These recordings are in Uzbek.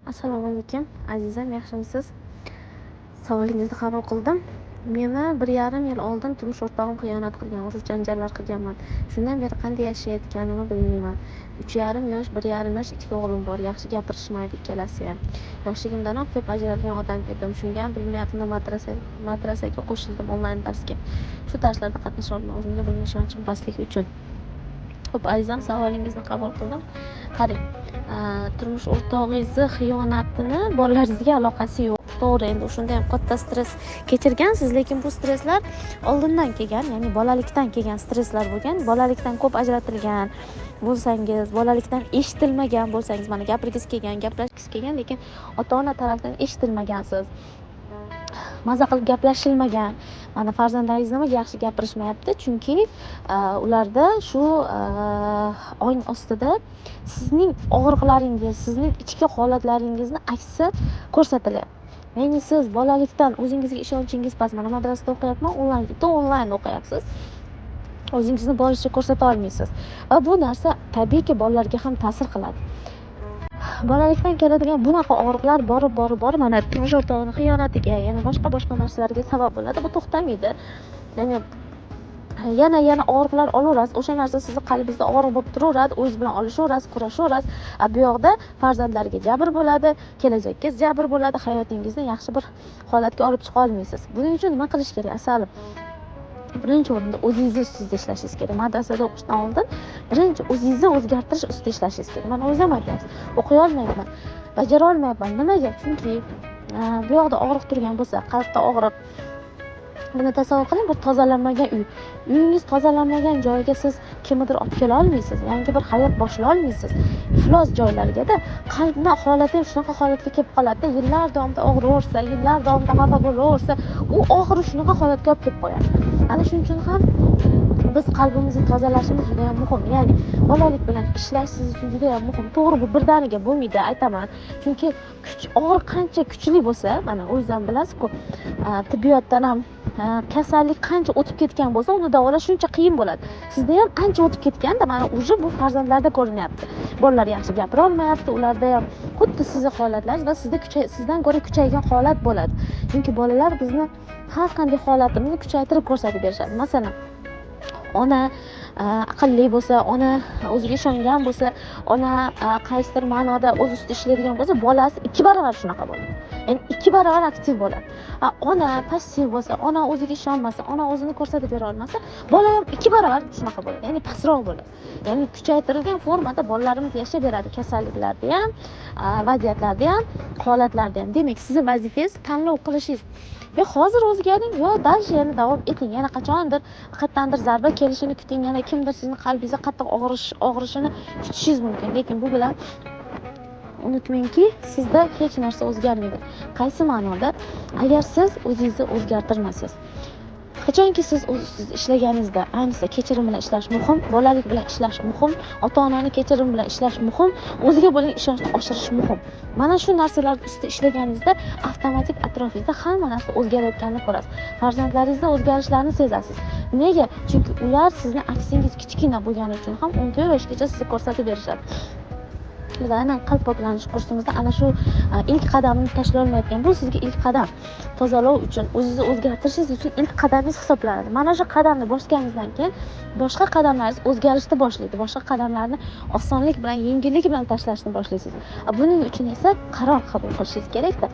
Assalomu alaykum, azizam, yaxshimisiz? Savolingizni qabul qildim. Meni 1,5 yil oldin turmush o'rtog'im xiyonat qilgan, urush janjallar qilganman. Shundan beri qanday yashayotganimni bilmayman. 3,5 yosh, 1,5 yosh ikkita o'g'lim bor. Yaxshi gapirishmaydi ikkalasiyam. Yoshligimdanoq ko'p ajralgan odam edim. Shungayam bilmayapman, madrasaga qo'shildim onlayn darsga. Shu darslarda qatnasha olmay, o'zimga bo'lgan ishonchim pastligi uchun. Xo'p, azizam, savolingizni qabul qildim. Qarang, turmush o'rtog'ingizni xiyonatini bolalaringizga aloqasi yo'q. To'g'ri, endi o'shanda ham katta stress kechirgansiz, lekin bu stresslar oldindan kelgan, ya'ni bolalikdan kelgan stresslar bo'lgan. Bolalikdan ko'p ajratilgan bo'lsangiz, bolalikdan eshitilmagan bo'lsangiz, mana gapirgisi kelgan, gaplashgisi kelgan, lekin ota-ona tarafidan eshitilmagansiz. Maza qilib gaplashilmagan. Mana farzandlaringiz nimaga yaxshi gapirishmayapti? Chunki ularda shu ong ostida sizning og'riqlaringiz, sizning ichki holatlaringizni aksi ko'rsatilyapti. Ya'ni siz bolalikdan o'zingizga ishonchingiz past. Mana madrasada o'qiyapman, onlayn, bitta onlayn o'qiyapsiz. O'zingizni boricha ko'rsata olmaysiz. Va bu narsa tabiiyki bolalarga ham ta'sir qiladi. Bolalikdan keladigan bunaqa og'riqlar borib, borib, borib mana turmush o'rtog'ini xiyonatiga, yana boshqa boshqa narsalarga sabab bo'ladi. Bu to'xtamaydi. Ya'ni yana yana og'riqlar olaverasiz. O'sha narsa sizni qalbingizda og'riq bo'lib turaveradi, o'zingiz bilan olishaverasiz, kurashaverasiz. A bu yoqda farzandlarga jabr bo'ladi, kelajakka jabr bo'ladi, hayotingizni yaxshi bir holatga olib chiqa olmaysiz. Buning uchun nima qilish kerak, asalim? Birinchi o'rinda o'zingizni ustingizda ishlashingiz kerak. Madrasada o'qishdan oldin birinchi o'zingizni o'zgartirish ustida ishlashingiz kerak. Mana o'zingiz ham aytyapsiz, o'qiy olmayapman, bajara olmayapman. Nimaga? Chunki bu yoqda og'riq turgan bo'lsa, qalbda og'riq. Buni tasavvur qiling, bir tozalanmagan uy. Uyingiz tozalanmagan joyga siz kimnidir olib kela olmaysiz, yangi bir hayot boshlay olmaysiz. Iflos joylarga-da qalbni holati ham shunaqa holatga kelib qoladida, yillar davomida og'riversa, yillar davomida xafa bo'laversa, u oxiri shunaqa holatga olib kelib qo'yadi. Ana shuning uchun ham biz qalbimizni tozalashimiz juda ham muhim. Ya'ni bolalik bilan ishlash siz uchun juda ham muhim. To'g'ri, bu birdaniga bo'lmaydi, aytaman. Chunki kuch og'riq qancha kuchli bo'lsa, mana o'zingiz ham bilasiz-ku, tibbiyotdan ham kasallik qancha o'tib ketgan bo'lsa, uni davolash shuncha qiyin bo'ladi. Sizda ham ancha o'tib ketganda, mana уже bu farzandlarda ko'rinyapti. Bolalar yaxshi gapira olmayapti, ularda ham xuddi sizni holatlaringiz va sizda sizdan ko'ra kuchaygan holat bo'ladi. Chunki bolalar bizni har qanday holatimizni kuchaytirib ko'rsatib berishadi. Masalan, ona aqlli bo'lsa, ona o'ziga ishongan bo'lsa, ona qaysidir ma'noda o'z ustida ishlaydigan bo'lsa, bolasi 2 barobar shunaqa bo'ladi. Ya'ni 2 barobar aktiv bo'ladi. Ona passiv bo'lsa, ona o'ziga ishonmasa, ona o'zini ko'rsatib bera olmasa, bola ham 2 barobar shunaqa bo'ladi, ya'ni pastroq bo'ladi. Ya'ni kuchaytirilgan formada bolalarimiz yashab beradi kasalliklarda ham, vaziyatlarda ham, holatlarda ham. Demak, sizni vazifangiz tanlov qilishingiz. Yo hozir o'zgaring, yo дальше yana davom eting. Yana qachondir qayerdandir zarba kelishini kuting, yana kimdir sizni qalbingizda qattiq og'rishini kutishingiz mumkin. Lekin bu bilan unutmangki, sizda hech narsa o'zgarmaydi. Qaysi ma'noda? Agar siz o'zingizni o'zgartirmasangiz. Qachonki siz o'z ustingizda ishlaganingizda, ayniqsa kechirim bilan ishlash muhim, bolalik bilan ishlash muhim, ota-onani kechirim bilan ishlash muhim, o'ziga bo'lgan ishonchni oshirish muhim. Mana shu narsalar ustida ishlaganingizda avtomatik atrofingizda hamma narsa o'zgarayotganini ko'rasiz. Farzandlaringizda o'zgarishlarni sezasiz. Nega? Chunki ular sizni aksingiz kichkina bo'lgani uchun ham 14 yoshgacha sizni ko'rsatib berishadi. Biz aynan qalb poklanish kursimizda ana shu ilk qadamni tashlay olmayotgan, bu sizga ilk qadam. Tozalov uchun, o'zingizni o'zgartirishingiz uchun ilk qadamingiz hisoblanadi. Mana shu qadamni bosganingizdan keyin boshqa qadamlaringiz o'zgarishni boshlaydi. Boshqa qadamlarni osonlik bilan, yengillik bilan tashlashni boshlaysiz. Buning uchun esa qaror qabul qilishingiz kerakda.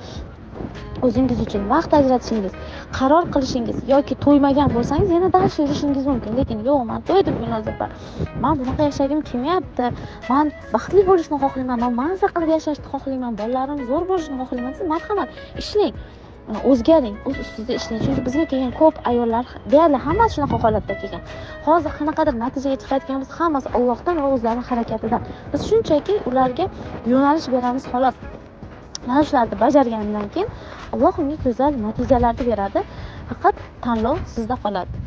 O'zingiz uchun vaqt ajratishingiz, qaror qilishingiz yoki to'ymagan bo'lsangiz yana дальше yurishingiz mumkin. Lekin yo'q, men to'ydim, Gulnoza opa. Men bunaqa yashagim kelmayapti. Men baxtli bo'lishni xohlayman, men maza qilib yashashni xohlayman, bolalarim zo'r bo'lishini xohlayman desa, marhamat, ishlang. O'zgaring, o'z ustingizda ishlang. Chunki bizga kelgan ko'p ayollar deyarli hammasi shunaqa holatda kelgan. Hozir qanaqadir natijaga chiqayotganimiz hammasi Allohdan va o'zlarining harakatidan. Biz shunchaki ularga yo'nalish beramiz xolos. Mana shularni bajargandan keyin Alloh unga go'zal natijalarni beradi. Faqat tanlov sizda qoladi.